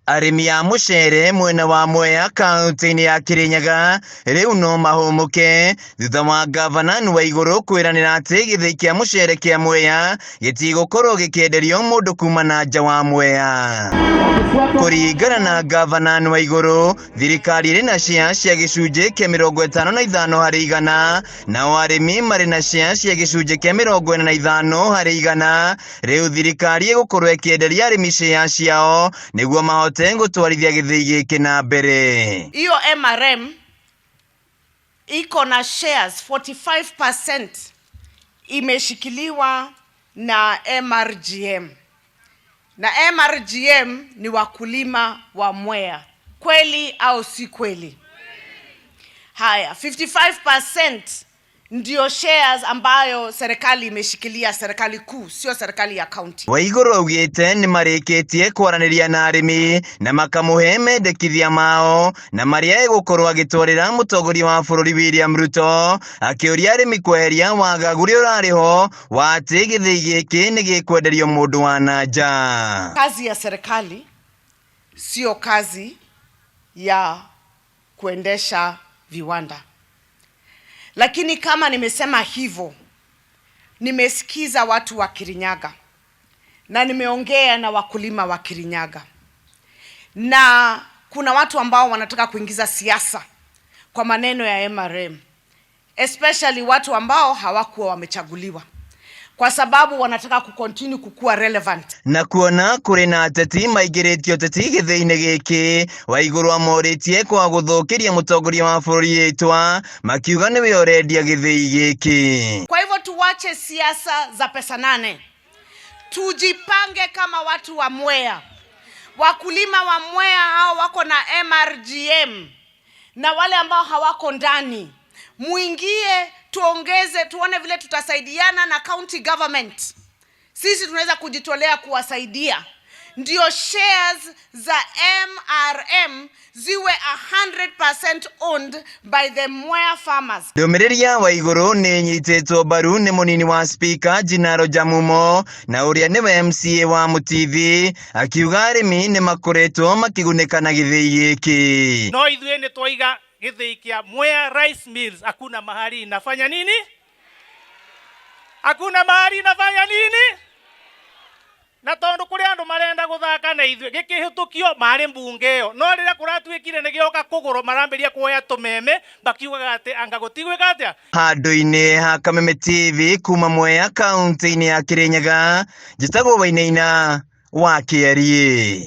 Arĩmi a mũcere mwena wa Mwea kaunti-inĩ ya Kirinyaga rĩu no mahũmũke thutha wa ngavana Waigũrũ kwĩranĩra atĩ gĩthĩi kĩa mũcere kĩa Mwea gĩtigũkorwo gĩkĩenderio mũndũ kuma na nja wa Mwea. Kũringana na ngavana Waigũrũ, thirikari ĩrĩ na share cia gĩcunjĩ kĩa 55%, nao arĩmi marĩ na share cia gĩcunjĩ kĩa 45%. Rĩu thirikari ĩgũkorwo ĩkĩenderia arĩmi share ciao nĩguo mahote gũtwarithia gĩthĩi gĩkĩ na mbere. Hiyo MRM iko na shares 45% imeshikiliwa na MRGM, na MRGM ni wakulima wa Mwea, kweli au si kweli? Haya, 55% ndio shares ambayo serikali imeshikilia, serikali kuu, sio serikali ya county. Waigũrũ augĩte nĩ marĩkĩtie kwaranĩria na arĩmi na makamũhe mendekithia mao na marĩa egũkorwo agĩtwarĩra mũtongoria wa bũrũri William Ruto, akĩũria arĩmi kweheria wagagu ũrĩa ũrarĩ ho wa atĩ gĩthĩi gĩkĩ nĩ gĩkwenderio mũndũ wa na nja. Kazi ya serikali sio kazi ya kuendesha viwanda, lakini kama nimesema hivyo, nimesikiza watu wa Kirinyaga na nimeongea na wakulima wa Kirinyaga, na kuna watu ambao wanataka kuingiza siasa kwa maneno ya MRM, especially watu ambao hawakuwa wamechaguliwa, kwa sababu wanataka kucontinue kukua relevant. Na kuona kũrĩ na ateti maingĩrĩtie ũteti gĩthĩi-inĩ gĩkĩ, Waigũrũ amorĩtie kwaga gũthũkĩria mũtongoria wa bũrũri ĩtwa, makiuga nĩwe ũrendia gĩthĩi gĩkĩ. Kwa hivyo tuwache siasa za pesa nane, tujipange kama watu wa Mwea. Wakulima wa Mwea hao wako na MRGM na wale ambao hawako ndani, muingie, tuongeze, tuone vile tutasaidiana na county government. Sisi tunaweza kujitolea kuwasaidia, ndio shares za MRM ziwe 100% owned by the Mwea farmers. Ndũmĩrĩri ya Waigũrũ nĩ ĩnyitĩtwo mbaru nĩ mũnini wa spika Jinaro Jamumo na ũrĩa nĩwe MCA wa Mũtithi, akiuga arĩmi nĩ makoretwo makĩgunĩka na gĩthĩi gĩkĩ. No ithuĩ nĩ twaiga gĩthĩi kĩa Mwea Rice Mills hakuna mahali inafanya nini? Hakuna mahali inafanya nini? Na tondu kuri andu marenda guthaka na ithuĩ gĩkĩhĩtũkio marĩ mbunge ĩyo, no rĩrĩa kũratuĩkire nĩ gĩoka kũgũrwo marambĩria kuoya tũmeme makiugaga atĩ anga gũtigwĩka atĩa. Handũ-inĩ ha Kameme TV kuma Mwea kaunti-inĩ ya Kirinyaga, njĩtagwo Wainaina wa Kĩeriĩ.